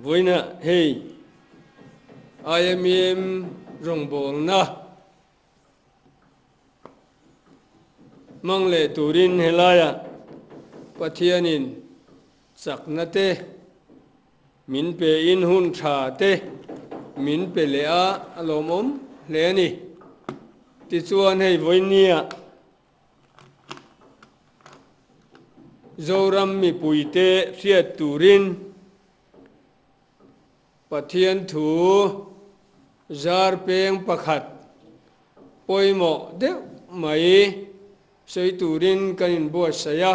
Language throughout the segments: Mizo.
Vawiinah hei IMEM rawngbawlna hmang leh turin helaiah Pathianin chakna te min pein hun tha te min pe leh a, a lawmawm hle a ni. Tichuan hei vawiinniah Zoram mipuite hriat turin Pathian thu zar peng pakhat pawimawh deuh mai sawi turin kan inbuatsaih a.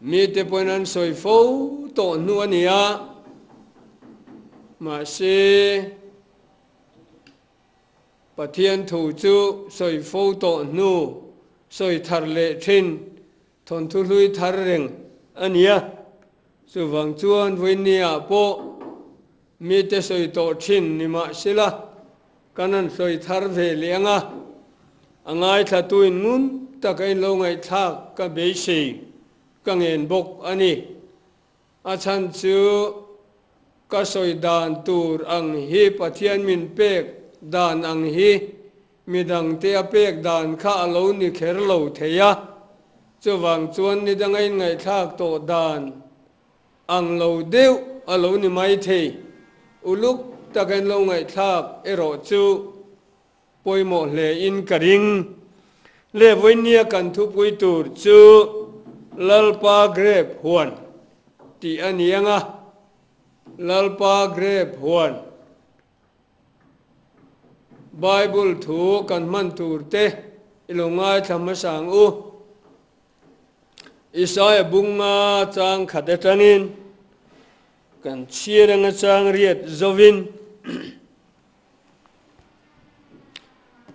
Mite pawhin an sawi fo tawh hnu a ni a, mahse, Pathian thu chu sawi fo tawh hnu sawi thar leh thin thawnthu hlui thar reng a ni a. Chuvang chuan vawinia pawh mite sawi tawh thin ni mah sela kan han sawi thar ve leh ang a, a ngaithlatuin ngun taka in lo ngaihthlak ka beisei ka ngen bawk a ni. A chhan chu ka sawi dan tur ang hi Pathian min pek dan ang hi midangte a pek dan kha a lo ni kher lo thei a, chuvang chuan nidanga inngaihthlak tawh dan ang lo deuh a lo ni mai thei. Uluk taka in lo ngaihthlak erawh chu Pawimawh hle in ka ring. Le vawinia kan thupui tur chu Lalpa Grape Huan tih a ni ang a, Lalpa Grape Huan Bible thu kan hman tur te i lo ngaithla hmasa ang u. Isaia bunga chang khat atangin kan chhiar anga chang riat zovin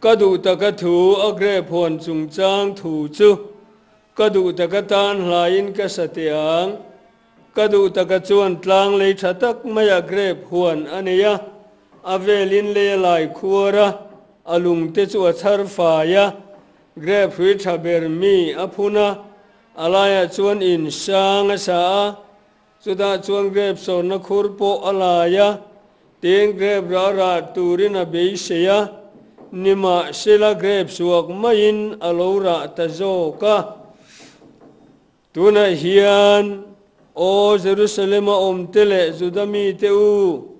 Ka duh taka thu a grape huan chungchang thu chu ka duh taka tan hlaiin ka sa teh ang. Ka duh taka chuan tlang lei tha tak maia grape huan a nei a, a velin lei a lai khuar a, a lungte chu a chhar fai a, grape hrui tha ber mi a phun a, a laiah chuan in sang a sa a, Chutah chuan grape sawrna khur pawh a lai a, tin grape rah rah turin a beisei a, nimahsela grape suak maiin a lo rah ta zawk a. Tunah hian, Aw Jerusalem-a awmte leh Juda mite u,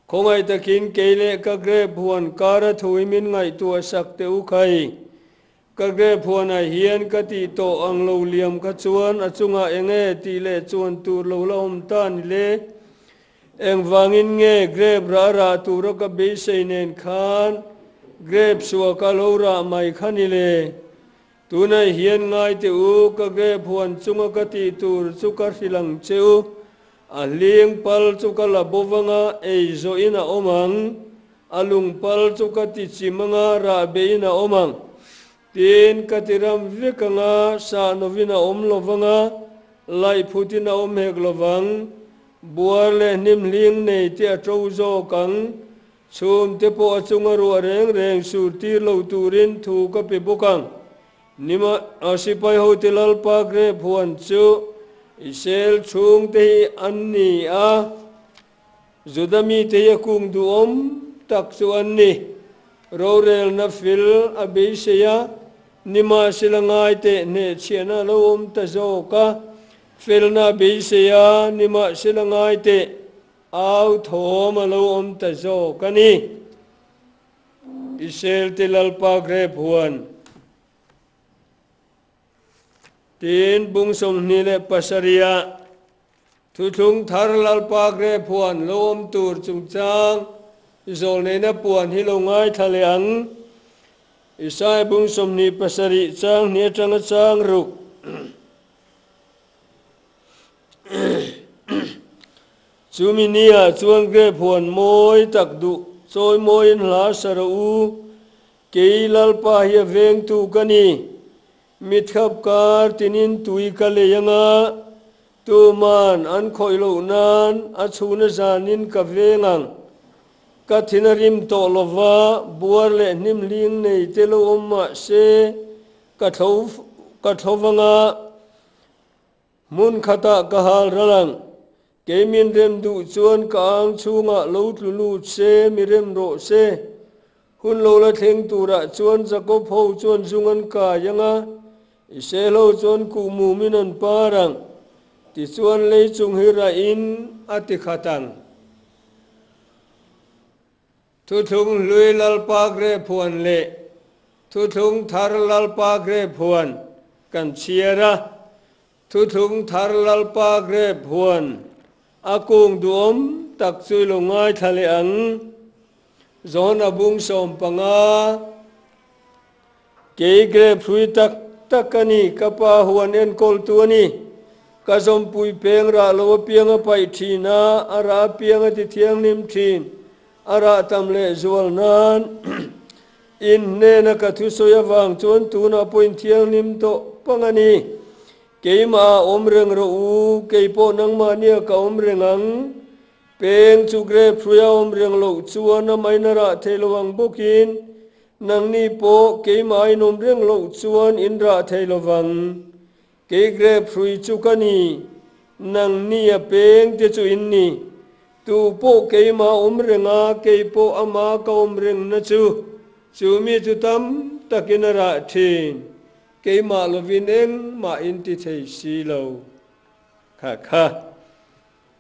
khawngaih takin kei leh ka grape huan kara thu hi min ngaihtuah sak teh u khai. Ka grape huanah hian ka tih tawh ang lo liam kha chuan a chungah eng nge tih leh chuan tur lo la awm ta ni le? Engvangin nge grape rah rah tura ka beisei nen khan grape suah ka lo rah mai kha ni le? Tunah hian ngai teh u, ka grape huan chunga ka tih tur chu ka hrilh ang che u, a hling pal chu ka la bo vanga ei zawhin a awm ang. A lungpal chu ka ti chim anga rah beiin a awm ang. Tin, ka ti ram vek anga sah novin a awm lo vanga laih phutin a awm hek lo vang. Buar leh hnim hling nei te a to zawk ang. Chhum te pawh a chunga ruah reng reng sur tir lo turin thu ka pe bawk ang. Nima sipai hote Lalpa grape huan chu Israel chhungte hi an ni a. Juda mite hi a kung duhawm tak chu an ni. Rorelna fil a beisei a, nimahsela ngai teh hnehchhiahna a lo awm ta zawk a. Felna a beisei a, nimahsela ngai teh au thawm a lo awm ta zawk a ni. Israel-te Lalpa grape huan. Tin, bung 27 ah Thuthlung thar Lalpa grape huan lo awm tur chungchang zawlneihna puan hi lo ngaithla leh ang. Isaiah bung 27 chang hnih atanga chang ruk. Chumi niah chuan grape huan mawi tak duh chawi mawiin hla sa rawh u, kei Lalpa hi a vengtu ka ni. Mitkhap kar tinin tui ka lei anga, tuman an khawih loh nan a chhuna zanin ka veng ang. Ka thin a rim tawh lova, buar leh hnim hling nei te lo awm mah se, ka thlo ka thlo vanga, hmun khatah ka hal ral ang. Kei min rem duh chuan ka ang chhungah lo tlu lut se, mi rem rawh se. Hun lo la thleng turah chuan Jakob ho chuan zung an kai ang a, Israel ho chuan kuh mumin an par ang. Tichuan lei chung hi rahin a ti khat ang. Thuthlung hlui Lalpa grep huan leh Thuthlung thar Lalpa grep huan kan chhiar a. Thuthlung thar Lalpa grep huan a kung duhawm tak chu i lo ngaithla leh ang. Johana bung 15. Kei grep hrui tak tak a ni, ka pa huan enkawltu a ni. Ka zawmpui peng rah lo apiang a paih thin a, a rah apiang a ti thianghlim thin. A rah tam leh zual nan in hnena ka thusawi avang chuan tunah pawh in thianghlim tawh pang a ni. Keimah ah awm reng rawh u, kei pawh nangmahnia ka awm reng ang. Peng chu grep hruia awm reng loh chuan a maina rah thei lo ang bawkin nangni pawh keimah in awm reng loh chuan in rah thei lo vang. Kei grep hrui chu ka ni, nangni a peng te chu in ni. Tu pawh keimah awm reng a, kei pawh ama ka awm rengna chu, chu mi chu tam takin a rah thin. Keimah lovin engmah in ti thei si lo. Kha kha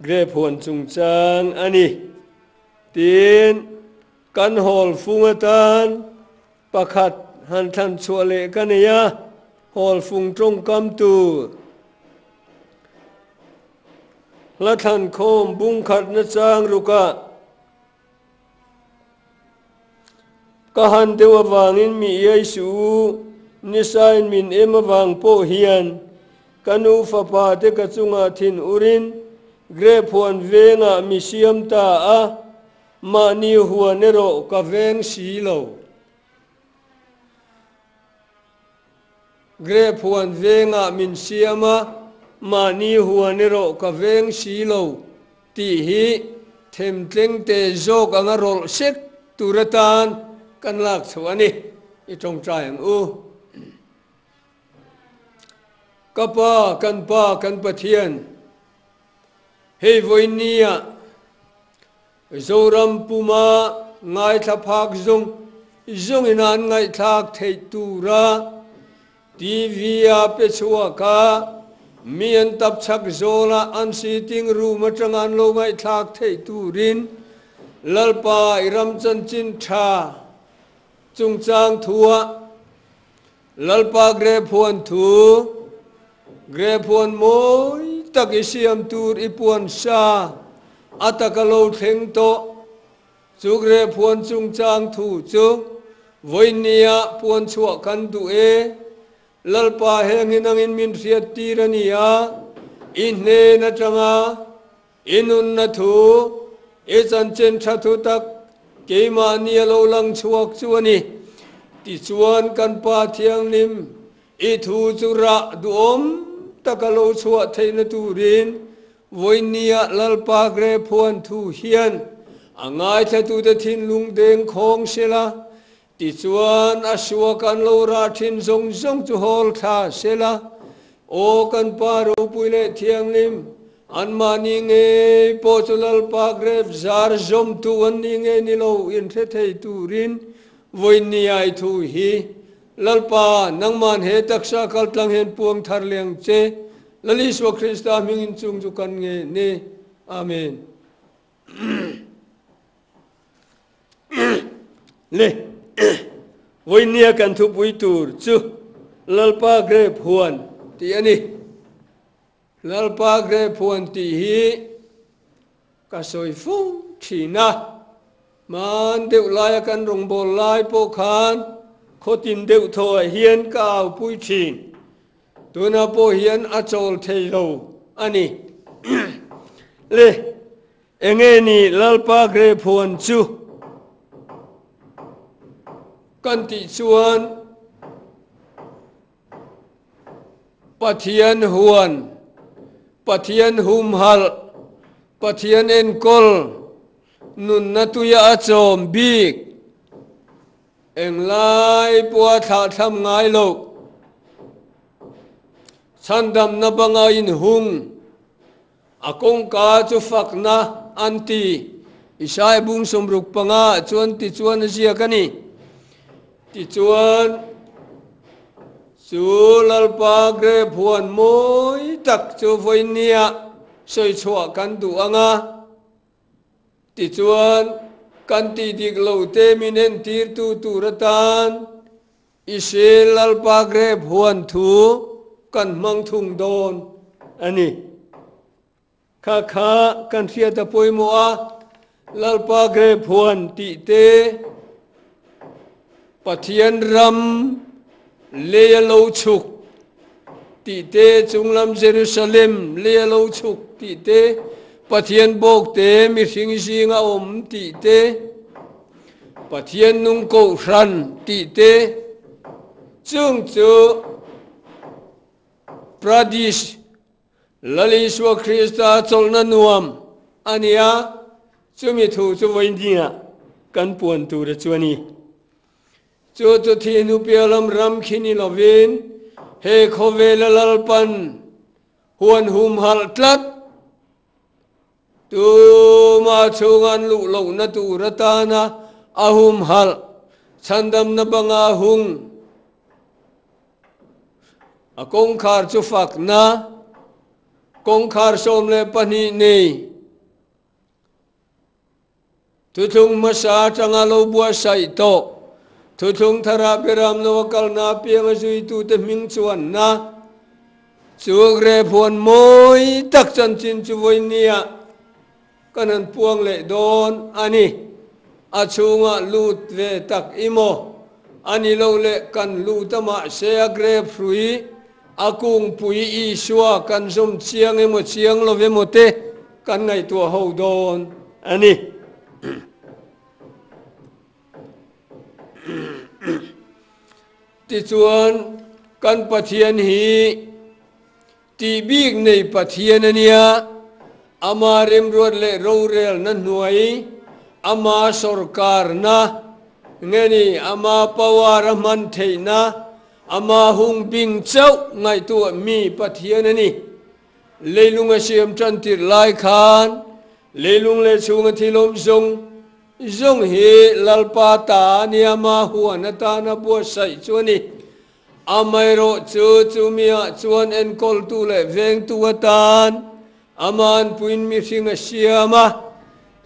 grep huan chungchang a ni. Tin, kan hawl fung atan Pakhat han thlan chhuah leh ka nei a, hawl fung tawngkam tur hla thlan khawm bung khatna chang rukah ka han deuh avangin mi iai suh u, nisain min em avang pawh hian ka nu fapa te ka chungah thin urin grep huan vengah mi siam ta a. Mahni huan erawh ka veng si lo. Grep huan vengah min siam a, mahni huan erawh ka veng si lo tih hi themtleng te zawk anga rawlh sek tur atan kan lak chhoh a ni. I tawngtai ang u. Ka Pa, kan Pa, kan Pathian, hei vawinia Zoram puma ngaithla phak zawng zawngin an ngaihthlak theih tura TV-a pe chhuak a, mi an tap chhak zawla an sitting room atanga an lo ngaihthlak theih turin Lalpa i ram chanchin tha chungchang thua Lalpa grep huan thu, grep huan mawi tak i siam tur i puan sa a taka lo thleng tawh. Chu grep huan chungchang thu chu vawinia puan chhuah kan duh e. Lalpa heng hi nangin min hriat tir a ni a, i hnen atanga I nunna thu, i chanchin tha thu tak keimahni a lo lang chhuak chu a ni. Tichuan kan Pa Thianghlim, i thu chu rah duhawm tak a lo chhuah theihna turin vawinia Lalpa Grephuan thu hian a ngaithlatute thinlung deng khawng sela, Tichuan, a suak an lo rah thin zawng zawng chu hawl thla sela, Aw kan Pa ropui leh thianghlim, anmahni ngei pawh chu Lalpa grep zar zawmtu an ni ngei ni lo inhre thei turin vawinia i thu hi Lalpa nangman he taksa kaltlang hian puang thar leh ang che, Lal Isua Krista hmingin chung chu kan nge ni. Amen. Le vawinia kan thupui tur chu Lalpa grep huan tih a ni. Lalpa grep huan tih hi ka sawi fo thin a, hman deuh laia kan rawngbâwl lai pawh khan khawtin deuh thawhah hian ka aupui thin. Tunah pawh hian a chawl thei lo a ni. Le. Enge ni Lalpa grep huan chu kan tih chuan Pathian huan, Pathian humhalh, Pathian enkawl, nunna tuia a chawm bik, englai pawha thlahthlam ngai loh, chhandamna banga inhung. A kawngka chu fakna an ti. Isaiah bung 65 ah chuan tichuan a ziak a ni. Tichuan, chu Lalpa grep huan mawi tak chu vawinia sawi chhuah kan duh ang a. Tichuan, kan tih dik lo te min entirtu tur atan Israel Lalpa grep huan thu kan hmang thung dawn a ni. Kha kha kan hriat a pawimawh a, Lalpa grep huan tih te, Pathian ram lei a lo chhuk tih te, chunglam Jerusalem lei a lo chhuk tih te, Pathian bawkte mihring zinga awm tih te, Pathian nung kohhran tih te, chung chu Pradesh Lal Isua Krista chawlhna nuam a ni a, chumi thu chu vawiinah kan puan tur a chu a ni. Chu chu thi hnu pialam ram khi ni lovin he khawvela Lalpan huan humhalh tlat Tuma chhunga an luh lohna tur atana a humhalh chhandamna banga hung a kawngkhar chu fakna kawngkhar 12 nei thuthlung hmasa atanga lo buatsaih tawh thuthlung thara beramno a kalna apianga zuitute hming chuanna Chu grep huan mawi tak chanchin chu vawinia kan han puang leh dawn a ni. A chhungah lut ve tak i maw? A ni lo leh kan lut a mahse a grep hrui a kungpui Isua kan zawm chiang emaw chiang lo emaw te kan ngaihtuah ho dawn a ni. Tichuan, kan Pathian hi tih bik nei Pathian a nia, ama remruat leh rorelna hnuai, ama sawrkarna nge ni, ama power a hman theihna, ama hung bing chauh ngaihtuah mi Pathian a ni. Leilung a siam tan tirh lai khan leilung leh chhunga thil awm zawng zawng hi Lalpa ta a nia ma huan atana buatsaih chu a ni. Amaherawh chu chumiah chuan enkawltu leh vengtu atan aman puin mihring a siam a,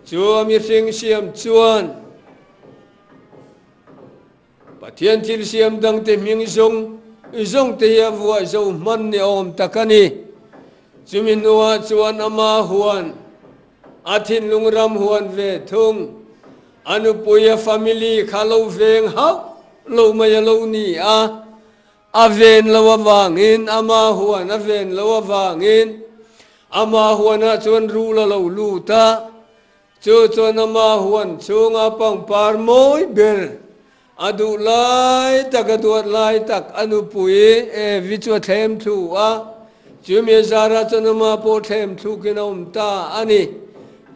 chu a mihring siam chuan Pathian thil siam dangte hming zawng zawngte hi a vuah zo hman ni awm tak a ni. Chumi hnuah chuan ama huan, a thinlung ram huan ve thung, a nupui a family kha lo veng hauh lo mai a lo ni a, a ven lo avangin, ama huan a ven lo avangin, ama huanah chuan rul a lo lut a, Chu chuan ama huan chhunga pangpar mawi ber a duh lai tak, a duat lai tak a nupui Evi chu a thlem thlu a, chumi zarah chuan ama pawh thlem thlukin a awm ta a ni.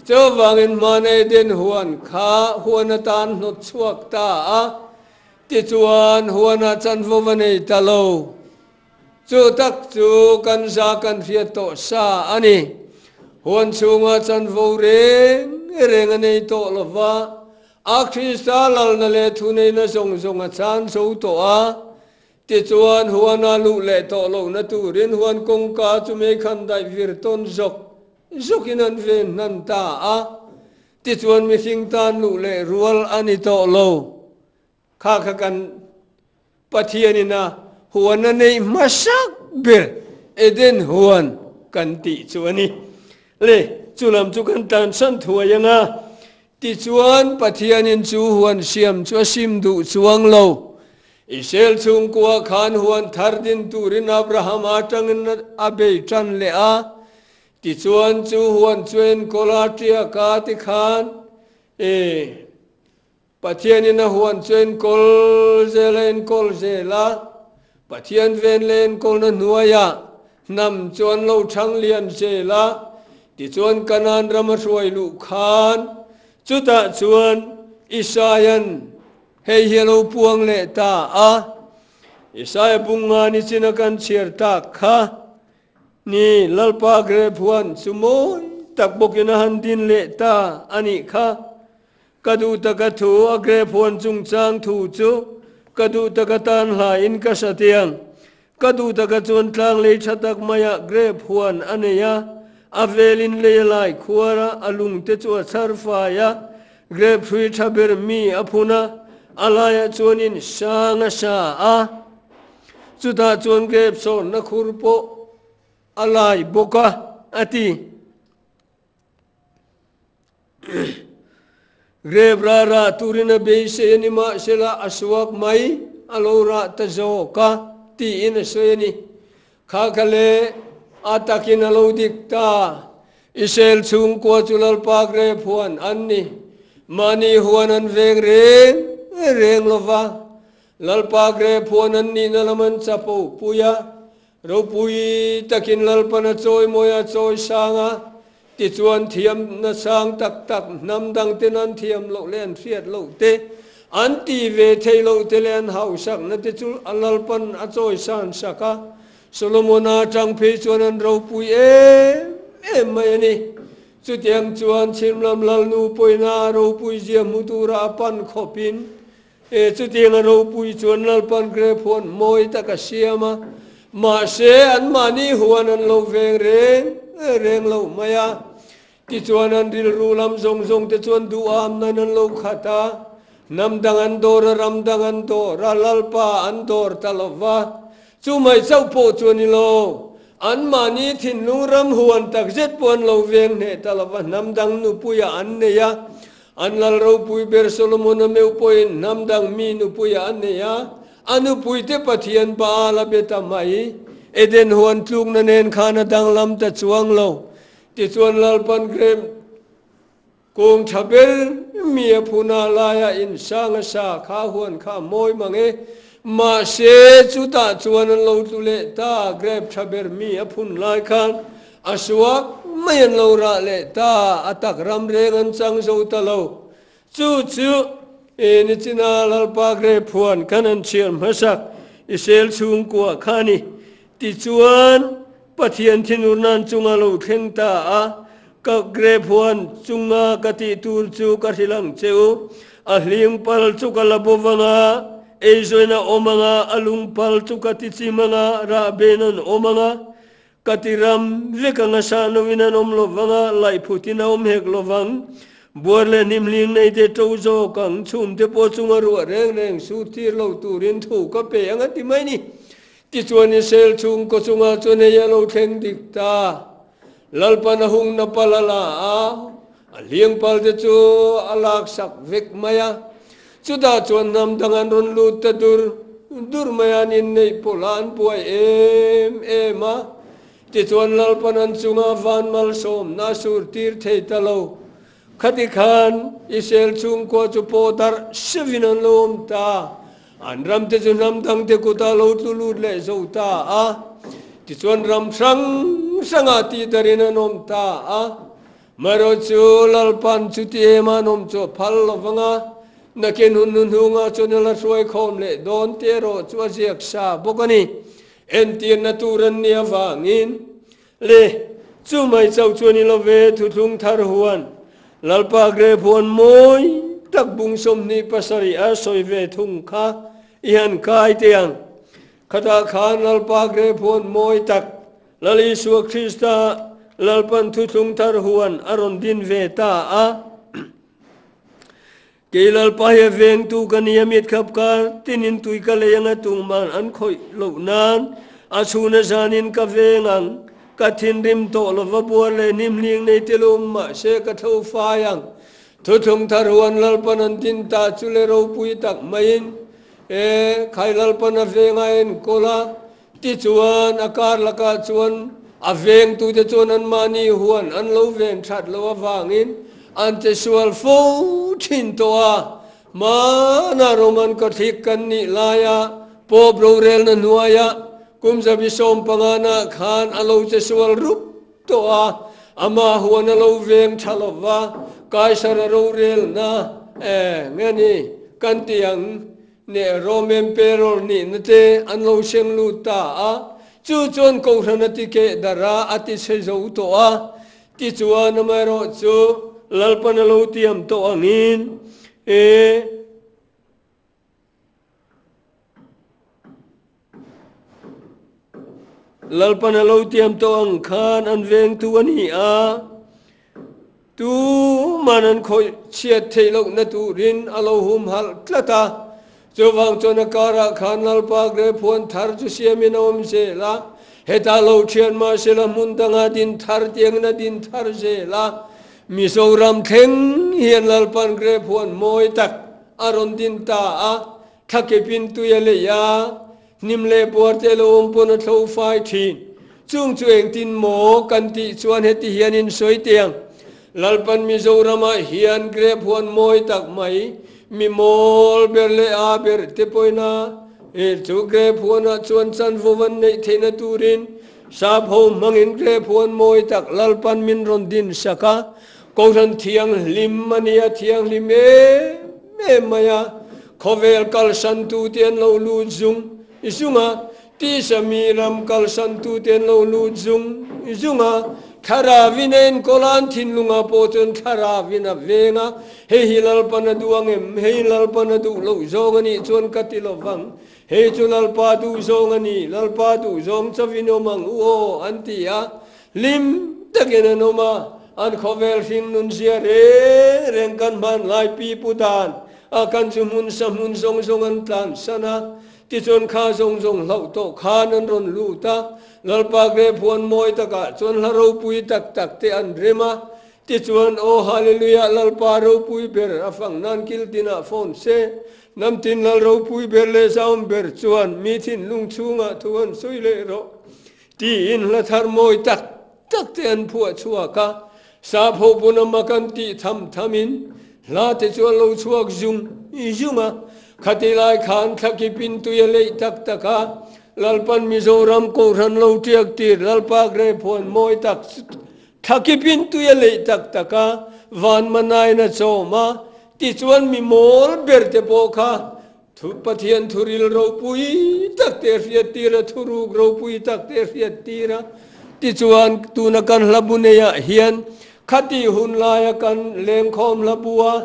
Chuvangin hmana Eden huan kha huan atan hnawt chhuak ta a, tichuan huanah chanvo va nei ta lo. Chu tak chu kan za kan hriat tawh sa a ni. Huan chhunga chanvo reng reng a nei tawh lo va, a Krista lalna leh thuneihna zawng zawng a chan zo tawh a. Tichuan, huana luh leh tawh lohna turin huan kawngka chu meikhan daih vir tawn zawk zawkin an ven hnan ta a. Tichuan, mihring tan luh leh rual a ni tawh lo. Kha kha kan Pathianin a huan a neih hmasak ber Eden huan kan tih chu a ni. Le, chu lam chu kan tlansan thuai ang a. Tichuan, Pathianin chu huan siam chu a sim duh chuang lo. Israel chhungkua khan huan thar din turin Abrahama atangin a bei tan leh a. Tichuan, chu huan chu enkawl a tiak a tikhan, e. Pathianin a huan chu enkawl zel a enkawl zel a, Pathian ven leh enkawlna hnuaiah hnam chu an lo thang lian zel a, tichuan Kanaan ram a hruai luh khan chutah chuan Isaia'n hei hi a lo puang leh ta a, Isaia bunga nichin a kan chhiar tak kha. Ni, Lalpa grep huan chu mawi tak bawkin a han din leh ta a nih kha. Ka duh taka thu a grep huan chungchang thu chu ka duh taka tan hlaiin ka hra tiang. Ka duh taka chuan tlang lei tha tak maiah grep huan a nei a, a velin lei a lai khuar a, a lungte chu a chhar fai a, grep hrui tha ber mi a phun a, a laiah chuanin sang a sa a. Chutah chuan grep sawnna khur pawh a lai bawk a, a ti. Grep rah rah turin a beisei a ni mahsela a suak mai a lo rah ta zawk a, tiin a sawi a ni. Kha kha le a takin a lo dik ta. Israel chhungkua chu Lalpa grep huan an ni. Mahni huan an veng reng reng lo va. Lalpa grep huan an nihna lam an chapo pui a, ropui takin Lalpan a chawimawi a chawi sang a, tichuan thiamna sang tak tak hnam dangten an thiam loh leh an hriat loh te, an ti ve thei loh te leh an hausakna te chu a Lalpan a chawi san sak a, Solomona atang phei chuan an ropui em em mai a ni. Chutiang chuan chhimlam Lalnu pawina ropui zia hmu tura a pan khawpin E chutiang a ropui chuan Lalpan grep huan mawi tak a siam a, mahse anmahni huan an lo veng reng reng lo mai a. Tichuan an rilru lam zawng zawng te chuan duham nan an lo khat a, hnam dang an dawr a, ram dang an dawr a, Lalpa an dawr ta lo va. Chu mai chauh pawh chu a ni lo, anmahni thinlung ram huan takzet pawh an lo veng hneh ta lo va, hnam dang nupuiah an nei a, An lal ropui ber Solomon-a meuh pawhin hnam dang mi nupuiah a nei a, a nupuite Pathian Baal a be ta mai. Eden huan tlukna nen khan a danglam ta chuang lo. Tichuan Lalpan Grem kung tha ber mi a phuna laia insang a sa kha huan kha a mawi mang e. Mahse, chutah chuan an lo tlu leh ta, grep tha ber mi a phun lai khan A suak mai an lo rah leh ta, a tak ram reng an chang zo ta lo. Chu chu e nichina Lalpa grep huan khan an chhiar hmasak i sel chhungkua kha a ni. Tichuan, Pathian thinurnan chunga lo thleng ta a, ka grep huan chunga ka tih tur chu ka hrilh ang che u. A hling pal chu ka la bo vang a, eizawn a awm ang a, a lung pal chu ka tichim ang a, rah ben an awm ang a, Ka ti ram vek anga sah loin an awm lo vang a, laih phutin a awm hek lo vang. Buar leh hnimhling nei te to zawk ang, chhum te pawh chunga ruah reng reng sur tir lo turin thu ka pe ang a ti mai ni. Tichuan Israel chhungkaw chungah chuan hei a lo thleng dik ta. Lalpan a hungna pal a la a, a hliang pal te chu a laksak vek mai a. Chutah chuan hnam dang an rawn lut ta dur dur mai a, an inneih pawlh a, an buai em em a. Tichuan Lalpan an chunga van malsawmna a sur tir thei ta lo. Khati khan Israel chhungkua chu pawh darh sevin an lo awm ta. An ramte chu hnam dangte kutah lo tlu lut leh zo ta a. Tichuan ram hrang hrangah tihdarhin an awm ta a. Marawh chu Lalpan chuti em an awm chu a phal lo vang a, nakin hun hnuhnungah chuan a la hruai khawm leh dawn tih erawh chu a ziak sa bawk a ni. Entirna tur an nih avangin le chu mai chauh chu a ni lo ve, thuthlung thar huan Lalpa grep huan mawi tak bung 27 a sawi ve thung kha i han kai teh ang. Khatah khan Lalpa grep huan mawi tak Lal Isua Krista Lalpan thuthlung thar huan a rawn din ve ta a. Kei Lalpa hi a vengtu ka ni a, mit khap kar tinin tui ka lei anga tungman an khawih loh nan a chhuna zanin ka veng ang. Ka thinrim tawh lova buar leh hnimhling nei te lo awm mahse ka tho fai ang. Thuthlung thar huan Lalpan an din ta chu le ropui tak maiin e khai Lalpan a veng a enkawl a. Tichuan, a kar lakah chuan a vengtute chuan anmahni huan an lo ven that loh avangin an che sual fo thin tawh a. Hmana Roman Catholic kan nih laia Pope rorelna hnuaia kum 150 nah khan a lo che sual rup tawh a, amah huan a lo veng tha lo va, Kaisara rorelna nge ni kan ti ang? Neh Rome Emperor nihna te an lo seng lut ta a. Chu chuan Kohhran a ti keh darh a, a ti chhe zo tawh a. Tichuan amaherawhchu Lalpan a lo tiam tawh angin e. Lalpan a lo tiam tawh ang khan an vengtu a ni a, tuman an khawih chhiat theih lohna turin a lo humhalh tlat a. Chuvang chuan a karah khan Lalpa grep huan thar chu siamin a awm zel a, hetah lo thian mah sela hmun dangah din thar tiangin a din thar zel a. Mizoram thleng hian Lalpan grep huan mawi tak a rawn din ta a, thlakipin tui a lei a, hnim leh puar te lo awm pawn a thlo fai thin. Chung chu engtin maw kan tih chuan heti hian in sawi tiang, Lalpan Mizoramah hian grep huan mawi tak mai, mi mawl ber leh a ber te pawina chu grep huanah chuan chanvo an neih theihna turin sap ho hmangin grep huan mawi tak Lalpan min rawn din sak a, Kohhran thianghlim a nia, thianghlim em em mai a, khawvel kalsantute an lo lut zung zung a, tisa mi ram kalsantute an lo lut zung zung a, thlarauin a enkawl a, an thinlungah pawh chuan thlarauin a veng a, hei hi Lalpan a duh ang em, hei Lalpan a duh loh zawng a nih chuan ka ti lo vang, hei chu Lalpa duh zawng a ni, Lalpa duh zawng chauhin awm ang u aw an ti a, Hlim takin an awm a, an khawvel hring nun zia reng reng kan hman lai pi pu dan a kan chu hmun sa hmun zawng zawng an tlan san a, tichuan kha zawng zawng hlauh tawh khan an rawn lut a, Lalpa grep huan mawi takah chuan hla ropui tak tak te an rem a, tichuan Aw Hallelujah Lalpa ropui ber a fang nan kil tinah phone se, hnam tin Lal ropui ber leh zaum ber chuan mi thinlung chhungah thu an sawi leh rawh. Tiin hla thar mawi tak tak te an phuah chhuak a, sap ho pawn a mak an tih tham thamin hla te chu a lo chhuak zung zung a. Khati lai khan thlakipin tui a leih tak tak a, Lalpan Mizoram Kohhran lo tiak tir Lalpa grep huan mawi tak thlakipin tui a leih tak tak a, van manain a chawm a, tichuan mi mawl ber te pawh kha Thu Pathian thuril ropui tak te hriat tir a, thuruk ropui tak te hriat tir a. Tichuan, tuna kan hla bu neiah hian khati hun laia kan lengkhawm hla bu a,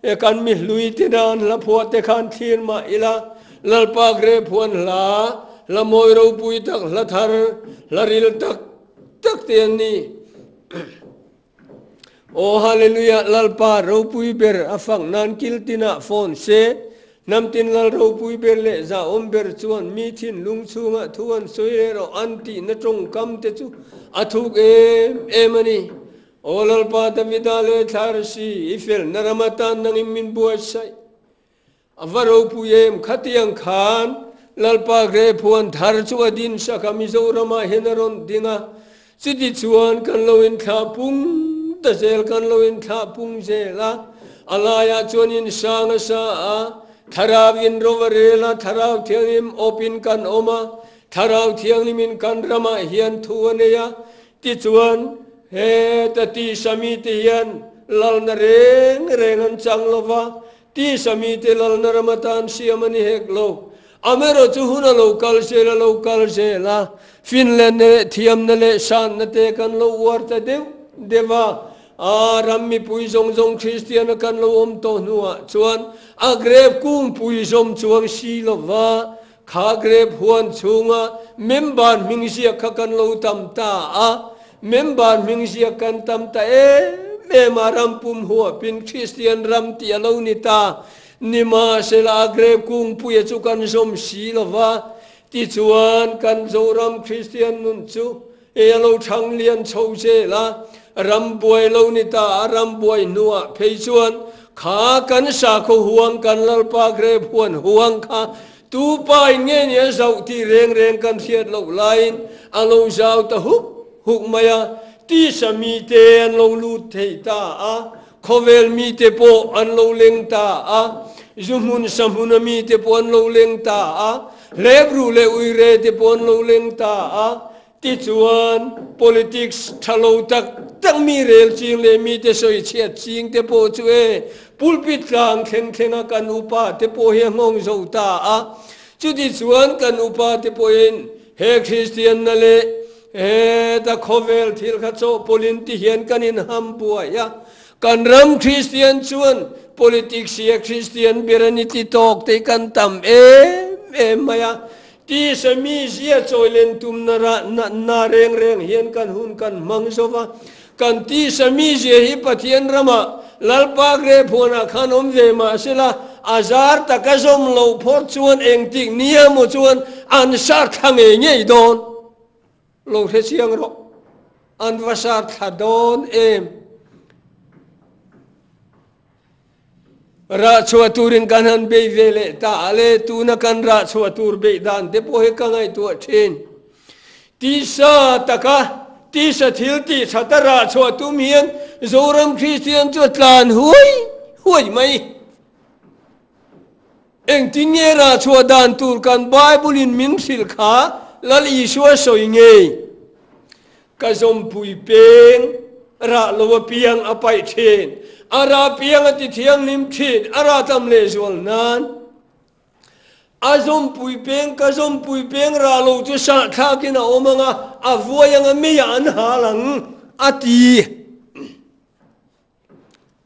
e kan mi hlui te dan hla phuah te khan thlir mah ila, Lalpa grep huan hla, hla mawi ropui tak, hla thar, hla ril tak tak te an ni. Aw Hallelujah Lalpa ropui ber a fak nan kil tinah phone se, hnam tin Lal ropui ber leh zahawm ber chuan mi thinlung chhungah thu an sawi leh rawh an tihna tawngkam te chu a thuk em em a ni. Aw Lalpa Davida leh Thlarsi i felna ram atan nangin min buatsaih. A va ropui em, khatiang khan Lalpa grep huan thar chu a din sak a, Mizoramah hian a rawn ding a, chuti chuan kan lo inthlah pung ta zel, kan lo inthlah pung zel a, a laiah chuan insang a sa a, Thlarau in ro a rel a, Thlarau Thianghlim awpin kan awm a, Thlarau Thianghlimin kan ramah hian thu a nei a, tichuan heta tisa mite hian lalna reng reng an chang lo va, Tisa mite lalna ram atan siam a ni hek lo. Amaherawh chu hun a lo kal zel a lo kal zel a, Finland leh thiamna leh sanna te kan lo uar ta deuh deuh a, a ram mipui zawng zawng Kristiana kan lo awm tawh hnuah chuan a grep kungpui zawm chuang si lo va, kha grep huan chhunga member hming ziak kha kan lo tam ta a, Member hming ziak kan tam ta em em a, ram pum huapin Kristian ram tih a lo ni ta. Nimahsela a grep kungpuia chu kan zawm si lo va, tichuan kan Zoram Kristian nun chu ei a lo thang lian chho zel a, ram buai lo ni ta a, ram buai hnuah phei chuan kha kan sakhaw huang kan Lalpa grep huan huang kha Tu pa in nge ni a zauh tih reng reng kan hriat loh laiin a lo zau ta huk huk mai a, tisa mite an lo lut thei ta a, khawvel mite pawh an lo leng ta a, zu hmun sa hmuna mite pawh an lo leng ta a, hlep-ruh leh uire te pawh an lo leng ta a, Tichuan, politics tha lo tak tak mi rel ching leh mite sawi chhiat ching te pawh chu e pulpit tlang thleng thlenga kan upa te pawh hi a nghawng zo ta a. Chutichuan kan upa te pawhin He Kristianna leh heta khawvel thil kha chawhpawlhin ti hian kan inham buai a. Kan ram Kristian chuan politics hi a Kristian ber a ni ti tawk te kan tam em em mai a. Tisa mizia chawilen tumna rah na reng reng hian kan hun kan hmang zo va. Kan tisa mizia hi Pathian ramah Lalpa grep huanah khan awm ve mah sela, a zar taka zawm loh phawt chuan engtik nia maw chuan an sar thla ngei ngei dawn. Lo hre chiang rawh, an va sar thla dawn em? Rah chhuah turin kan han bei ve leh ta a le, tuna kan rah chhuah tur beih dan te pawh hi ka ngaihtuah thin. Tisa taka tisa thil tih thata rah chhuah tum hian Zoram Kristian chu a tlan huai huai mai. Engtin nge rah chhuah dan tur kan Bible in min hrilh kha Lal Isua sawi ngei? Ka zawmpui peng rah lo a piang a paih thin, a rah piang a ti thianghlim thin, a rah tam lehzual nan. A zawmpui peng, ka zawmpui peng rah lo chu sahthlakin a awm ang a, a vuai ang a, meiah an hal ang, a ti.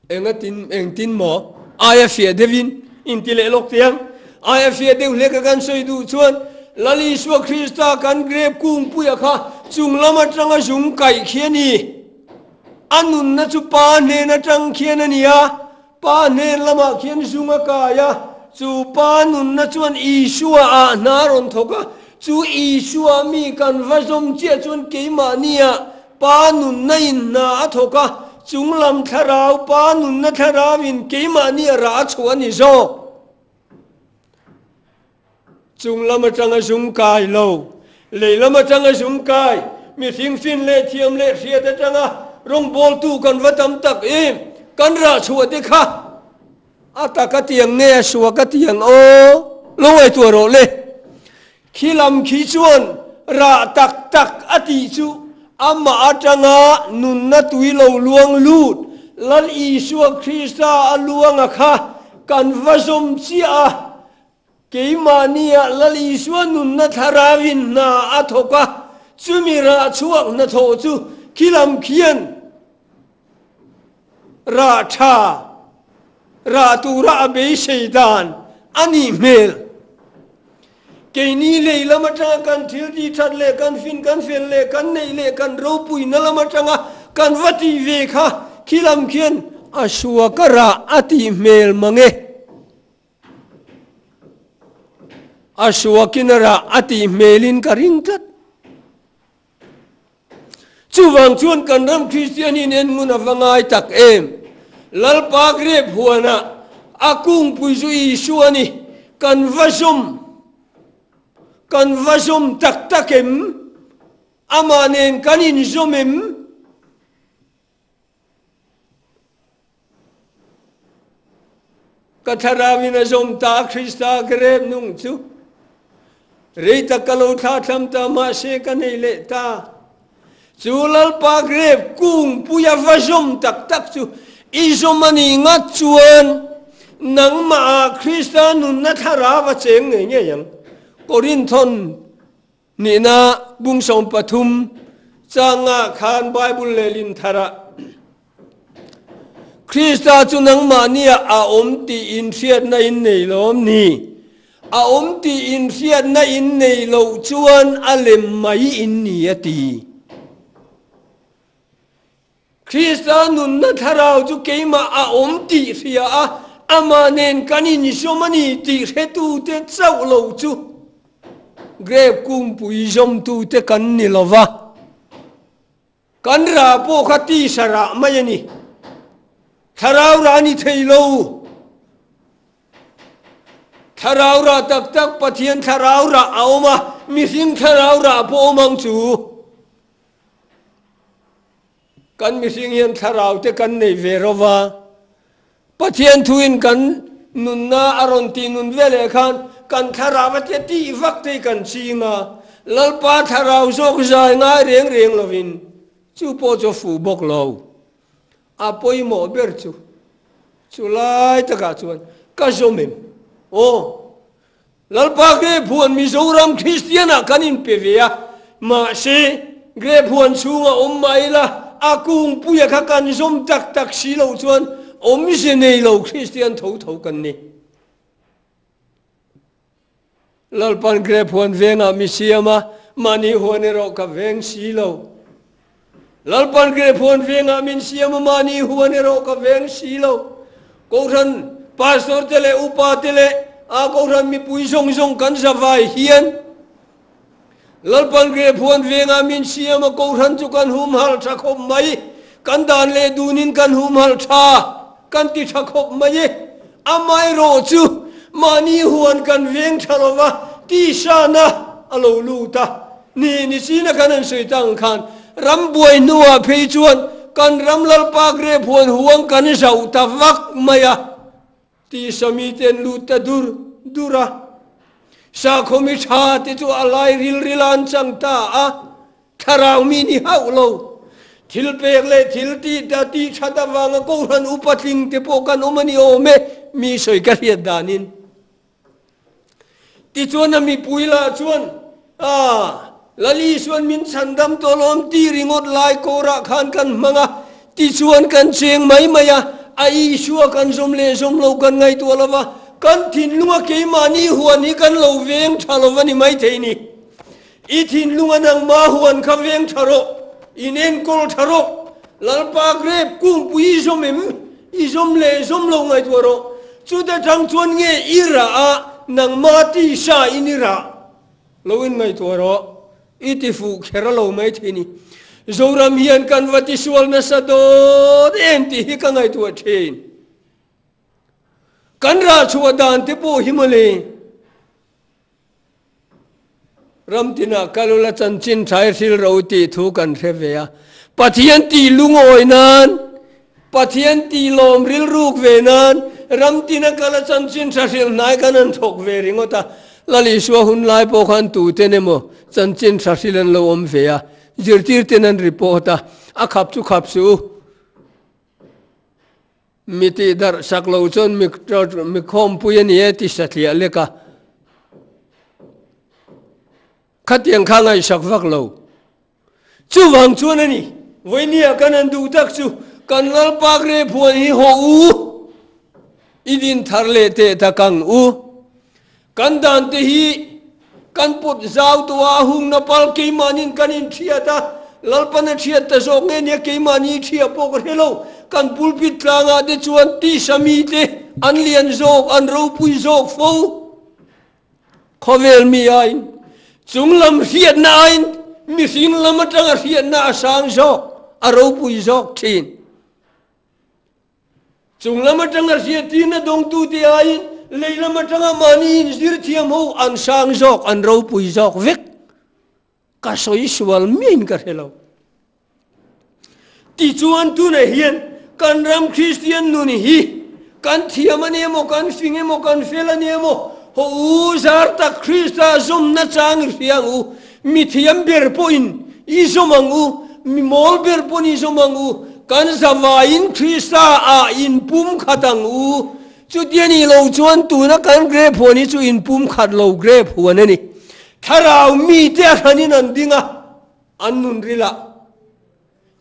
Enga tin, engtin maw? Aia fiah deuhin inti leh lawk teh ang. Aia fiah deuh hleka kan sawi duh chuan Lal Isua Krista kan grep kungpuia kha chung lam atanga zung kaih khi a ni. A nunna chu Pa hnen atang khian a ni a, Pa hnen lamah khian zung a kai a, chu Pa nunna chuan Isua ah hna a rawn thawk a, chu Isua mi kan va zawm chiah chuan keimahnia Pa nunna in hna a thawk a, chunglam thlarau Pa nunna thlarau in keimahni a rah a chhuah a ni zawk. Chunglam atanga zung kai lo, leilam atanga zung kai, mihring fin leh thiam leh hriat atanga rawngbawltu kan va tam tak em, kan rah chhuah te kha a tak a tiang nge a suak a tiang aw, lo ngaihtuah rawh le. Khi lam khi chuan rah tak tak a tih chu amah atanga nunna tui lo luang lut Lal Isua Krista a luanga kha kan va zawm chiah a, keimahnia Lal Isua nunna thlarauin hna a thawk a, chumi rah chhuak hnathawh chu khi lam khian rah tha rah tura a beisei dan a nih hmel. Keini lei lam atanga kan thil tih that leh kan fin kan fel leh kan neih leh kan ropuina lam atanga kan va tih ve kha khi lam khian a suak a rah a tih hmel mang e. A suakin a rah a tih hmelin ka ring tlat. Chuvang chuan kan ram Kristian in en ngun a va ngai tak em? Lalpa grep huanah a kungpui chu Isua a ni. Kan va zawm, kan va zawm tak tak em? Amah nen kan inzawm em? Ka thlarauin a zawm ta Krista ka rep nung chu rei tak ka lo thla thlam ta mahse ka nei leh ta. Chu Lalpa grep kungpui a va zawm tak tak chu i zawm a nih ngat chuan nangmah ah Krista nunna thlarau a cheng ngei ngei ang. Korinthon Nihna bung 13 changa khan Bible lehlin tharah Krista chu nangmahnia a awm tih inhriatna in nei lawm ni? A awm tih inhriatna in nei loh chuan a lem mai in ni a ti. Krista nunna thlarau chu keimah a awm tih hria a, amah nen kan inzawm a ni tih hretute chauh lo chu grep kungpui zawmtute kan ni lo va, kan rah pawh kha tisa rah mai a ni. Thlarau rah a ni thei lo. Thlarau rah tak tak Pathian thlarau rah a awm a, mihring thlarau rah pawh awm ang chu. Kan mihring hian thlarau te kan nei ve ro va, Pathian thuin kan nunna a rawn tih nun ve leh khan kan thlarau a tia tih vak te hi kan ching a, Lalpa thlarau zawk zai ngai reng reng lovin chu pawh chu a fuh bawk lo. A pawimawh ber chu chu lai takah chuan ka zawm em? Aw! Lalpa Grape huan Mizoram Kristian ah kan inpe ve a, mahse Grape huan chhunga awm mah ila a kungpuia kha kan zawm tak tak si loh chuan awmze nei lo Kristian tho tho kan ni. Lalpan Grape huan vengah mi siam a, mahni huan erawh ka veng si lo. Lalpan Grape huan vengah min siam a, mahni huan erawh ka veng si lo. Kohhran Pastor te leh Upa te leh a Kohhran mipui zawng zawng kan zavai hian Lalpan Grape huan vengah min siam a, Kohhran chu kan humhalh tha khawp mai. Kan dan leh dunin kan humhalh tha, kan ti tha khawp mai e. Amaherawh chu mahni huan kan veng tha lo va, tisana a lo lut a. Ni ni china kan han sawi ta ang khan rambuai hnuah phei chuan kan ram Lalpa Grape huan huang kan zauh ta vak mai a, tisa mite an lut ta dur dur a. Sakhaw mi tha te chu a lai ril ril a an chang ta a, thlarau mi ni hauh lo. Thil pek leh thil tih ta tih that avanga Kohhran upa tling te pawh kan awm a ni awm e, mi sawi ka hriat danin. Tichuan a mipui lah chuan, Ah, Lal Isuan min chhandam tawh lawm ti ringawt lai kawrah khan kan hmang a, tichuan kan cheng mai mai a, a Isua kan zawm leh zawm lo kan ngaihtuah lo va, kan thinlunga keimahni huan hi kan lo veng tha lo va ni maithei ni. I thinlunga nangma huan kha veng tha rawh, in enkawl tha rawh, Lalpa grape kungpui i zawm em? I zawm leh zawm lo ngaihtuah rawh. Chuta tang chuan nge i rah a, nangma tisa in i rah lo in ngaihtuah rawh. I ti fuh kher a lo mai thei ni. Zoram hian kan va tisual nasa dawn em tih hi ka ngaihtuah thin. Kan rah chhuah dan te pawh hi mawle. Ram tinah kal ula chanchin thai hril ro tih thu kan hre ve a. Pathian tih lungawi nan, Pathian tih lawm rilruk ve nan ram tina kala chanchin tha hril hnai kan han thawk ve ringawt a. Lal Isua hun lai pawh khan tuten emaw chanchin tha hril an lo awm ve a, zirtirten an report a, a khap chu khap suh u. Mi tih darh sak lo chuan mi mi khawmpui a ni e ti satliah lek a. Khatiang kha ngaihsak vak lo. Chuvang chuan a ni, vawinia kan han duh tak chu kan Lalpa Grape huan hi haw u, i din thar leh teh tak ang u. Kan dan te hi kan put zau tawh a, a hungna pal keimahniin kan inthiat a, Lalpan a thiat ta zawk nge nia keimahni thiah pawh ka hre lo. Kan pulpit tlangah te chuan tisa mite an lian zawk, an ropui zawk fo. Khawvel mi aiin chunglam hriatna aiin mihring lam atanga hriatna a sang zawk, a ropui zawk thin. Chung lam atanga hriattirna dawngtute aiin lei lam atanga mahni inzir thiam ho an sang zawk, an ropui zawk vek. Ka sawi sual miahin ka hre lo. Tichuan tunah hian kan ram Kristian nun hi kan thiam a ni emaw, kan fing emaw, kan fel a ni emaw, haw u zar tak Krista zawmna chang i hria ang u. Mi thiam ber pawhin i zawm ang u, mi mawl ber pawn i zawm ang u, kan zavaiin Krista ah inpum khat ang u. Chutia nih lo chuan tuna kan grape huan hi chu inpum khat lo grape huan a ni. Thlarau mite a hranin an ding a, an nun ril a.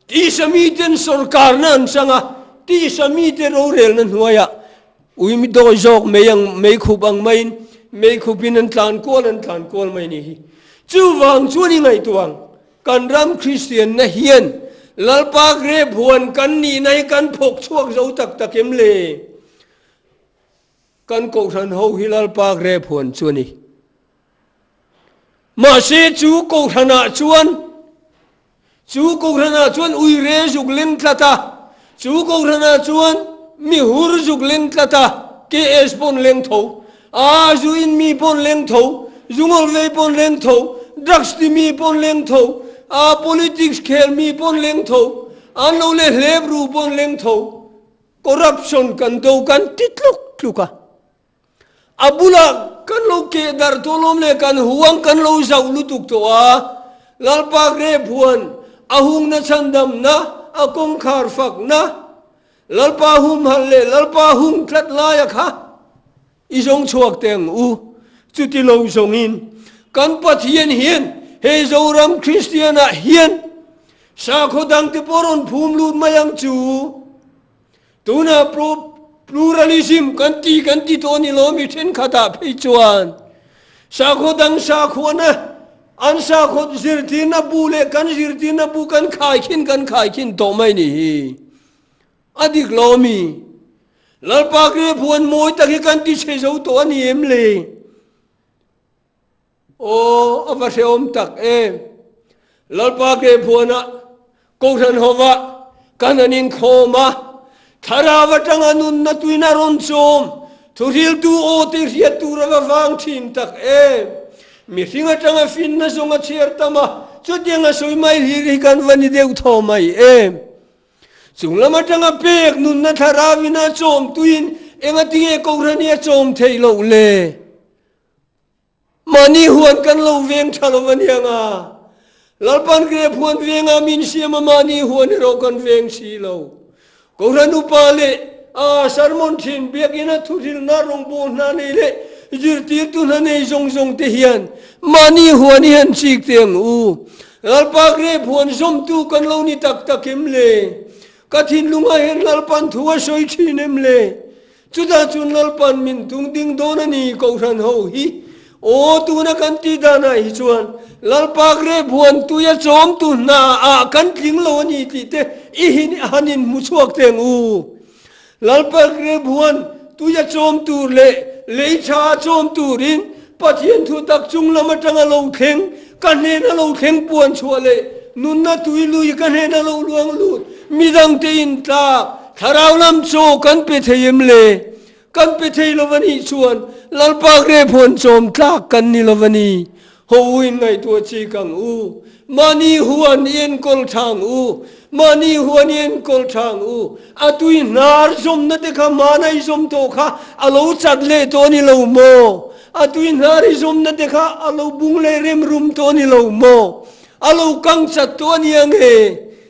Tisa miten sawrkarna an chang a, tisa mite rorelna hnuaiah ui mi dawi zawk mei ang mei khup ang maiin mei khupin an tlan kual an tlan kual mai ni hi. Chuvang chuan i ngaihtuah ang, kan ram Kristianna hian Lalpa grape huan kan nihna hi kan phawk chhuak zo tak tak em le? Kan Kohhran ho hi Lalpa grape huan chu a ni. Mahse chu Kohhranah chuan chu Kohhranah chuan uire zuk leng tlat a, chu Kohhranah chuan mi hur zuk leng tlat a, KS pawn leng tho, a zu in mi pawn leng tho, zu ngawl vei pawn leng tho, drugs ti mi pawn leng tho, a politics khel mi pawn leng tho, an lo leh hlep ru pawn leng tho, corruption kan do kan ti tluk tluk a. A bulah kan lo keh darh tawh lawm le, kan huang kan lo zauh lutuk tawh a, Lalpa grape huan a hungna chhandamna, a kawngkhar fakna, Lalpa humhalh leh Lalpa hung tlat laia kha i zawng chhuak teh ang u. Chuti lo zawngin kan Pathian hian he Zoram Kristian ah hian sakhaw dangte pawh rawn phum lut mai ang chu. Tuna pluralism kan ti kan ti tawh a ni lo mi thenkhatah phei chuan sakhaw dang sakhuana an sakhaw zirtirna bu leh kan zirtirna bu kan khaikhin kan khaikhin tawh mai ni hi a dik lo mi Lalpa Kriaphuan mawi tak hi kan ti chhe zo tawh a ni em le? Aw, a va hrehawm tak em! Lalpa Kehphuana Kohhran hova kan han inkhawm a, Thlarau atanga nunna tuina rawn chawm thuhriltu aw te hriat tur a va vang thin tak em! Mihring atanga finna zawng a chhiar tam a, chutianga sawi mai hlir hi kan va ni deuh thaw mai em! Chung lam atanga pek nunna Thlarauin a chawm tuin engatinge Kohhran hi a chawm theih loh le? Mahni huan kan lo veng tha lo a nia nga, Lalpan grep huan venga min siam a mahni huan erawh kan veng si lo. Kohhran upa leh a sermon thin biakina thuhrilna rawngbâwl hna nei leh zirtirtu hna nei zawng zawng te hian mahni huan hi han chik teh ang u. Lalpa grep huan zawmtu kan lo ni tak tak em le? Ka thinlungah hian Lalpan thu a sawi thin em le? Chutah chuan Lalpan min tung ding dawn a ni Kohhran ho hi. Aw tuna kan tih danah hi chuan Lalpa grep huan tui a chawm tu hna ah kan tling lo a ni tih te i hin han in hmu chhuak teng u. Lalpa grep huan tui a chawm tur leh lei tha a chawm turin Pathian thu tak chung lam atanga lo thleng ka hnena lo thleng puan chhuah leh nunna tui lui ka hnena lo luang lut midang te in tlak thlarau lam chaw kan pe thei em le? Kan pe thei lo a nih chuan Lalpa grep hawn chawm tlak kan ni lo a ni. Ho u in ngaihtuah chik ang u. Mahni huan i enkawl thang u. Mahni huan i enkawl thang u. A tui hnar zawmna te kha hmana i zawm tawh kha a lo chat leh tawh a ni lo maw? A tui hnar i zawmna te kha a lo bung leh rem rum tawh a ni lo maw? A lo kang chat tawh a ni ang e.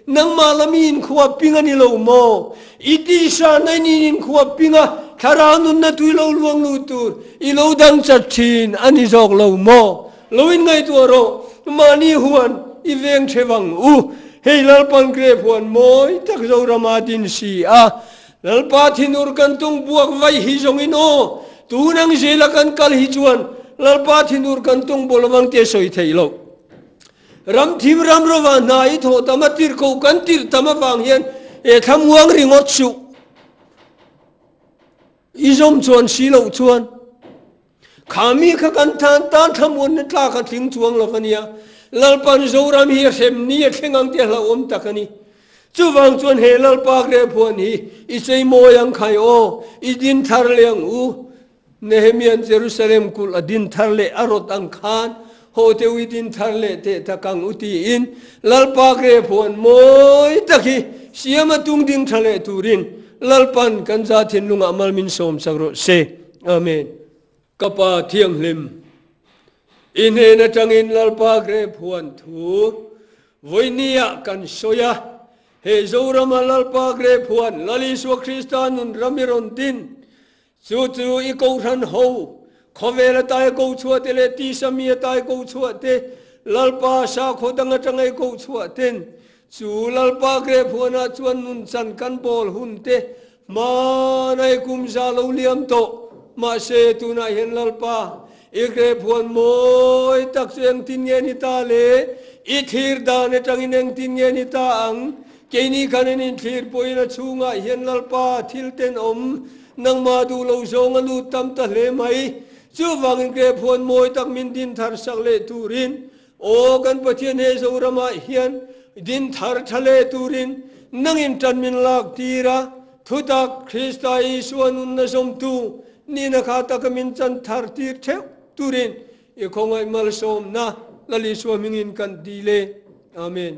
Nangmah lam i inkhua ping a ni lo maw? I tisa na in in inkhua ping a, thlarau nunna tui lo luang lut tur i lo dang chat thin a ni zawk lo maw? Lo in ngaihtuah rawh, mahni huan i veng the vang u. Hei Lalpan grep huan mawi tak Zorama din si a, Lalpa thinur kan tung buak vai hi zawngin aw, tun ang zela kan kal hi chuan Lalpa thinur kan tung bawl avang te sawi theih loh. Ram thim ram rova hna i thawh tam a tirh ko kan tirh tam avang hian he thlamuang ringawt suh i zawm chuan si loh chuan kha mi kha kan tan tan thlamuanna tlak a tling chuang lo a nia. Lalpan Zoram hi a hrem ni a thleng ang tih a hlauhawm tak a ni. Chuvang chuan he Lalpa Grephuan hi i chei mawi ang khai aw, i din thar leh ang u. Nehemia'n Jerusalem kulh a din thar leh a rawt ang khan, Haw teu i din thar leh teh tak ang u tiin Lalpa grep huan mawi tak hi siam a tung ding tha leh turin Lalpan kan za thinlungah mal min sawm sak rawh se. Amen. Ka Pa Thianghlim, i hnen atangin Lalpa grep huan thu vawinia kan sawi a, he Zorama Lalpa grep huan Lal Isua Krista nun ram i rawn din Chu chu i kohhran ho, khawvel a tai ko chhuah te leh tisa mi a tai ko chhuah te, Lalpa sakhaw dang atanga i koh chhuah ten, chu Lalpa grephuanah chuan nunchan kan bawl hun te hmanai kum za lo liam tawh. Mahse, tunah hian Lalpa, i grephuan mawi tak chu engtin nge ni ta le? I thlir dan atangin engtin nge ni ta ang? Keini khan an inthlir pawhin a chhungah hian Lalpa thil tenawm nangmah duh lo zawng a lut tam ta hle mai. Chuvangin grephuan mawi tak min din thar sak leh turin, Aw kan Pathian he Zoramah hian din thar tha leh turin nangin tan min lak tir a, thutak Krista Isua nunna zawmtu nihna kha taka min chan thar tir theuh turin i khawngaih malsawmna Lal Isua hmingin kan dil e. Amen.